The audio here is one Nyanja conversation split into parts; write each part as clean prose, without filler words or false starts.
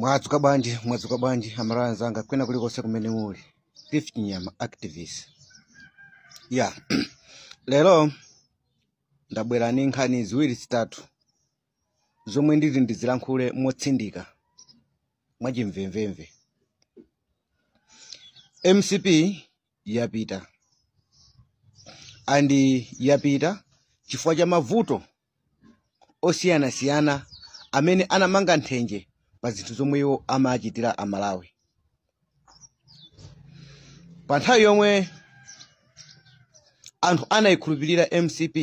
Mwadzuka bwanji, mwadzuka bwanji, amalawi anzanga kwina kulikonse kumene muli. Cliff Chinyama activist. Ya, lero ndabwera ndi nkhani ziwiri zitatu zomwe nditi ndizilankhule motsindika mwachimvemvemve. MCP yapita, and yapita chifukwa cha mavuto osiyanasiyana amene anamanga nthenje pa zinthu zomwe iwo amachitira Amalawi. Pa nthawi yomwe anthu anayikhulupirira MCP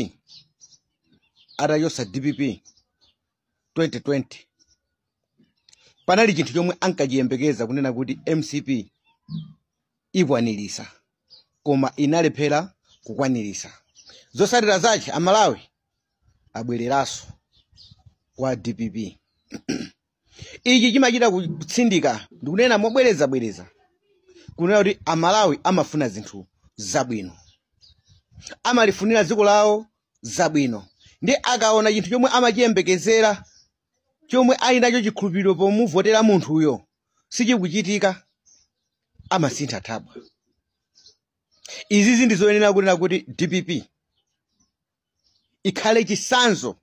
atachotsa DPP 2020, panali chinthu chomwe ankachiyembekeza kunena kuti MCP ikwanirisa, koma inalephera kukwanirisa. Zotsatira zache Amalawi abwereranso kwa DPP. Ichi chimachita kutsindika ndikunena mobwerezabwereza kunena kuti Amalawi amafuna zinthu zabwino, amalifunira dziko lawo zabwino, ndi akaona chinthu chomwe amachiyembekezera chomwe ali nacho chikhulupiriro pomuvotera munthuyo sichikuchitika, amasintha thabwa. Izizi ndizoyenera kunena kuti DPP ikhale chitsanzo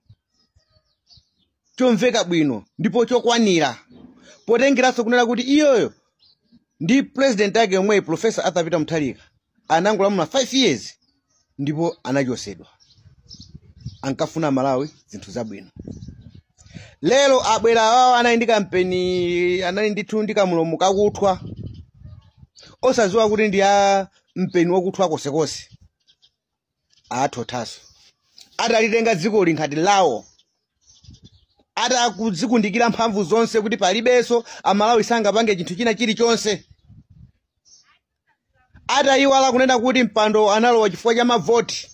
chomveka bwino ndipo chokwanira, potengeranso kunena kuti iyoyo ndi president yake yomweyi Professor Arthur Peter Mutharika anangolamula 5 years ndipo anachosedwa. Ankafuna Malawi zinthu zabwino. Lero abwera awawo anali ndi kampeni, anali ndithu ndi kamulomo kakuthwa, osadziwa kuti ndi a mpeni wakuthwa konsekonse. Athothaso atalitenga dzikoli ngati lawo, atakudzikundikira mphamvu zonse kuti palibenso Amalawi sangapange chinthu china chilichonse, atayiwala kunena kuti mpando analowa chifukwa cha mavoti,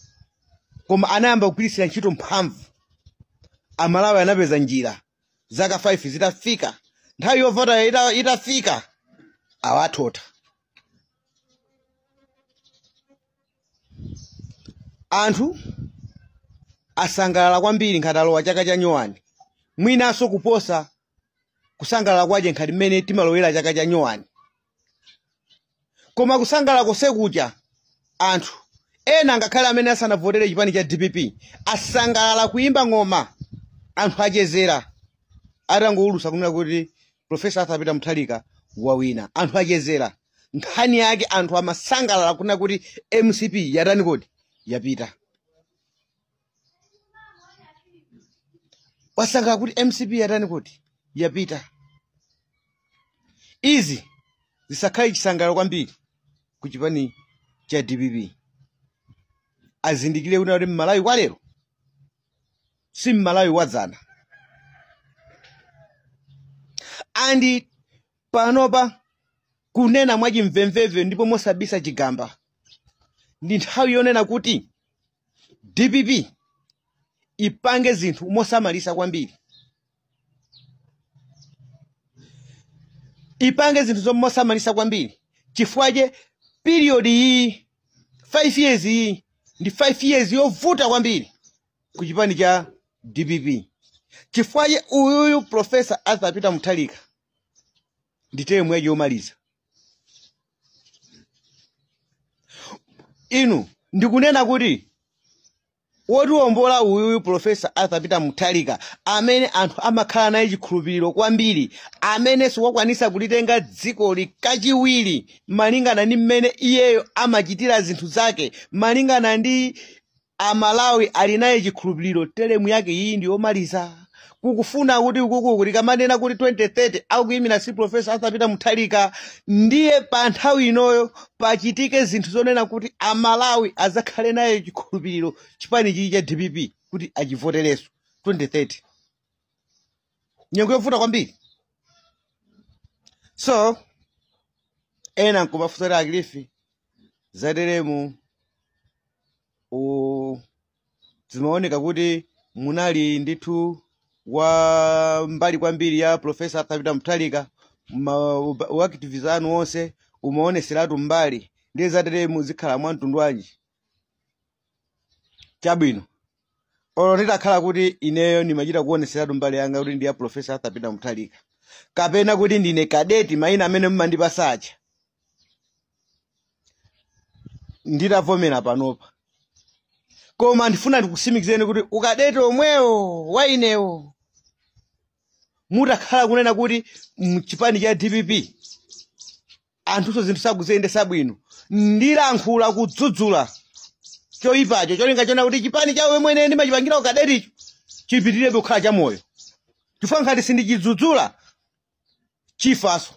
koma anayamba kugwiritsira ntchito mphamvu. Amalawi anapeza njira, zaka 5 zitafika, nthawi yovota itafika, awathotha. Anthu asangalala kwambiri ngati alowa chaka cha nyowani, mwinanso kuposa kusangalala kwache ngati mmene timalowera chaka cha nyowani. Koma kusangalala kosekucha, anthu ena ngakhale amene asanavotere chipani cha DPP asangalala kuimba ng'oma, anthu achezera atangowulutsa kunena kuti Professor Arthur Peter Mutharika wawina. Anthu achezera nkhani yake, anthu amasangalala kunena kuti MCP yatani kodi, yapita. Wasangalala kuti MCP yatani kodi, yapita. Izi zisakhale chisangalalo kwambiri ku chipani cha DPP. Azindikire kunena kuti Mmalawi kwa lero si Mmalawi wadzana. Andi panopa kunena mwachimvemvemve ndipo mosabisa chigamba, ndi nthawi yonena kuti DPP ipange zinthu mosamalisa kwambiri, ipange zinthu mosamalisa kwambiri, chifukwa che period iyi 5 years iyi ndi 5 years yovuta kwambiri ku chipani cha DPP, chifukwa che uyuyu Professor Arthur Peter Mutharika ndi term yake yomaliza. Inu ndikunena kuti wotiwombola uyuyu Professor Arthur Peter Mutharika, amene anthu amakhala naye chikhulupiriro kwambiri, amene siwakwanisa kulitenga dzikoli kachiwiri malingana ndi mmene iyeyo amachitira zinthu zake, malingana ndi Amalawi ali naye chikhulupiriro, teremu yake iyi ndi yomaliza. Kukufuna kuti ukuku tikamanena kuti 2030 akuyimira si Professor Arthur Peter Mutharika, ndiye pa nthawi inoyo pachitike zinthu zonena kuti Amalawi azakhale naye chikhulupiriro chipani chichi cha DPP kuti achivoterenso 2030. Nyengo yovuta kwambiri. So ena nkumafunsa kuti akilifi zateremu zimaoneka kuti munali ndithu wa mbali kwambiri ya Professor Arthur Peter Mutharika, activists anu onse umaoneseratu mbali, ndiye zateremu zikhala mwa mtundu wanji? Chabwino, olo nditakhala kuti ineyo ndimachita kuoneseratu mbali yanga kuti ndi ya Professor Arthur Peter Mutharika, kapena kuti ndine kadeti, mayina amene mumandipasa aja, nditavomera panopa. Koma ndifuna ndikusimikizeni kuti ukadeti omwewo wa inewo, mutakhala kunena kuti mchipani cha DPP anthuso zinthu sakuziyendesa bwino, ndilankhula kudzudzula choyipacho, cholinga chona kuti chipani chawo mwene ndimachipangira ukadeticho chipitirebe kukhala chamoyo. Chifukwa ngati sindichidzudzula, chifaso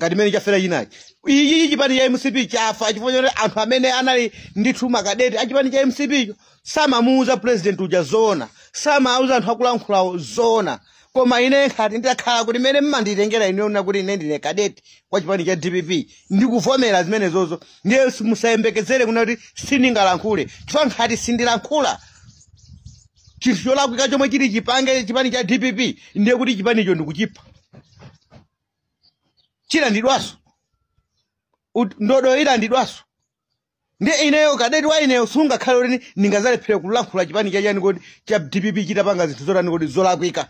ngati mmene chafera chinachi. Ichi chipani cha MCP chafa chifukwa choti anthu amene anali ndithu makadeti a chipani cha MCP cho samamuuza president uja zoona, samauza anthu akulankhulawo zoona. Koma ine ngati nditakhala kuti mmene mmanditengera ine kuti ine ndine kadeti kwa chipani cha DPP, ndikuvomera zimenezozo, ndiye musayembekezere kuna kuti sindingalankhule. Chifukwa ngati sindilankhula chinthu cholakwika chomwe chili chipange chipani cha DPP, ndiye kuti chipanicho ndikuchipha, chilandidwaso, ndodo ilandidwaso. Ndiye ineyo kadeti wa ineyo sungakhale kuti ndingazalephera kulankhula chipani chachani kuti cha DPP chitapanga zinthu zotani kuti zolakwika.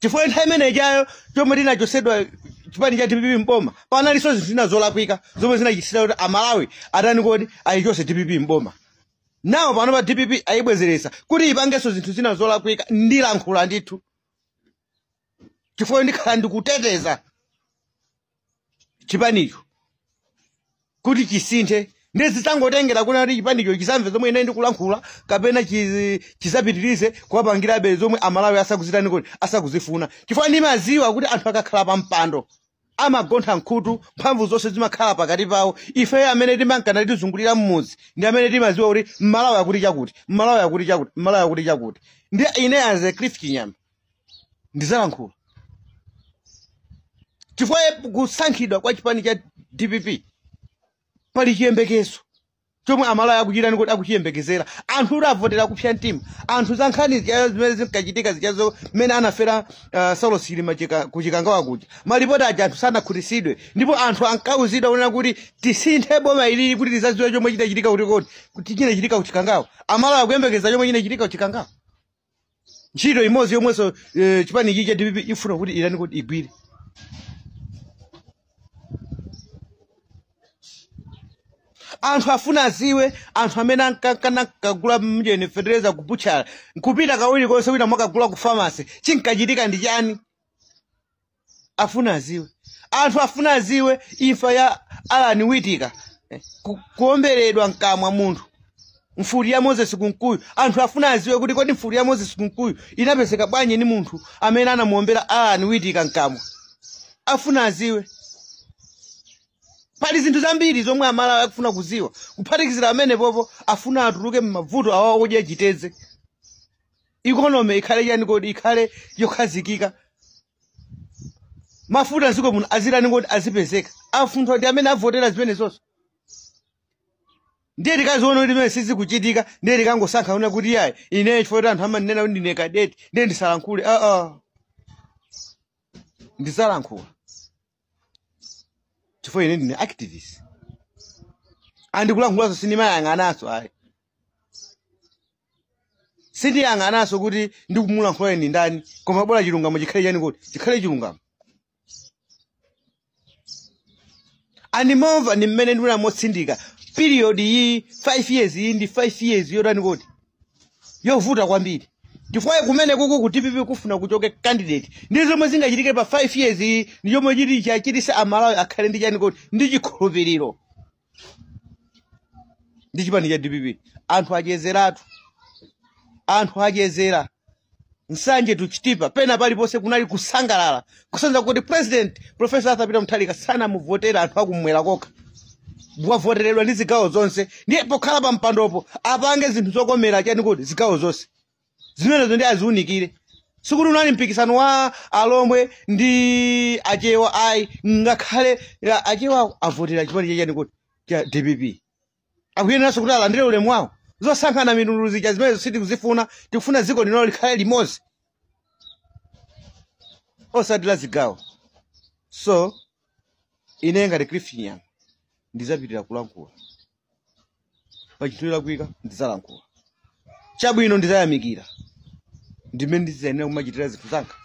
Chifukwa nthawi imeneyi chayo chomwe tinachosedwa chipani cha DPP mboma, panalinso zinthu zina zolakwika zomwe zinachisira kuti Amalawi atani kodi ayichose DPP mboma. Nawo pano pa DPP ayibwezeresa kuti ipangenso zinthu zina zolakwika, ndilankhula ndithu, chifukwa ndikhala ndikuteteza chipanicho kuti chisinthe. Ndi zisangotengera kuna kuti chipanicho chisamve zomwe ine ndikulankhula kapena chisapitirize kuwapangirabe zomwe Amalawi asakuzitani kuti asakuzifuna. Chifukwa ndimaziwa kuti anthu akakhala pa mpando amagontha nkhutu, mphamvu zonse zimakhala pakati pawo. Ife amene timankana tizungulira mmudzi ndi amene timaziwa kuti Mmalawi akuti chakuti, Mmalawi akuti chakuti, Mmalawi akuti chakuti. Ndi ine as a Cliff Chinyama ndizalankhula, chifukwa kusankhidwa kwa chipani cha DPP pali chiyembekezo chomwe Amalawi akuchitani kuti akuchiyembekezera. Anthu kuti avotera kupsa mtima, anthu za nkhani zija zimene zinkachitika zichazo mmene anafera Saulos Chilima kuchikangawa kuja, malipoti aja anthu sanakhutisidwe, ndipo anthu ankauzidwa kunena kuti tisinthe boma ilili kuti tizadziwe chomwe chinachitika kuti kodi kuti chinachitika kuchikangawa. Amalawi akuyembekeza chomwe chinachitika kuchikangawa. Ntchito imodzi yomwenso chipani ichi cha DPP ifuna kuti irani kuti igwire. Anthu afuna aziwe, anthu amene ankakagula mjeni fetereza kubutchala nkupita kawiri konse, wina mwakagula ku pharmacy, chinkachitika ndi chani? Afuna aziwe. Anthu afuna aziwe imfa ya Alan Witika, kuomberedwa mkamwa munthu, mfuti ya Moses Kunkuyu. Anthu afuna aziwe kuti kodi mfuti ya Moses Kunkuyu inapezeka bwanji ni munthu amene anamuombera Alan Witika mkamwa? Afuna aziwe. Pali zinthu zambiri zomwe Amalawi akufuna kuziwa, kuphatikizira amene popo afuna atuluke m'mavuto awawo kudya chitedze, economy ikhale chani kodi ikhale yokhazikika, mafuta ziko muno azirani kodi azipezeka. Afunthu ndi amene avotera zimenezonso. Ndiye tikaziona kuti zimene sizikuchitika, ndiye tikangosankha kuna kuti yayi ine chifukwa kuti anthu amanena kuti ndine kadeti ndiye ndisalankhule. Ndisalankhula chifukwa ine ndine activist, andikulankhulaso sindimayang'ananso ayi, sindiyang'ananso kuti ndikumulankhula ine ndani, koma bola chilungamo chikhale chani kuti chikhale chilungamo. Andimomva ndi mmene ndikuna motsindika period iyi 5 years iyi ndi 5 years yotani kuti yovuta kwambiri, chifukwa kumene kuku ku DPP kufuna kuchoke candidate, ndi zomwe zingachitike pa 5 years iyi ndi chomwe chiti chachitise Amalawi akhale ndi chani kuti ndi chikhulupiriro ndi chipani cha DPP. Anthu achezeratu, anthu achezera Nsanje tuchitipa pena paliponse kunali kusangalala, kusanza kuti President Professor Arthur Peter Mutharika sanamuvotera anthu akumwera kokha, wavoteredwa ndi zigawo zonse. Ndiye pokhala pa mpandopo apange zinthu zokomera chani kuti zigawo zonse zimenezo ndi aziunikire. Sikuti unali mpikisano wa Alomwe ndi Achewa ayi, ngakhale Achewa avotera chipani chachani kuti cha DPP, akuyeneranso kuti alandire ulemu wawo. Zosankhana mitundu zija zimenezo sitikuzifuna, tikufuna dziko lino likhale limodzi osati la zigawo. So ine ngati Cliff Chinyama ndizapitira kulankhula pa chinthu cholakwika, ndizalankhula chabwino, ndizayamikira, ndimene ndiziyenera kumachitira zinthu zanga.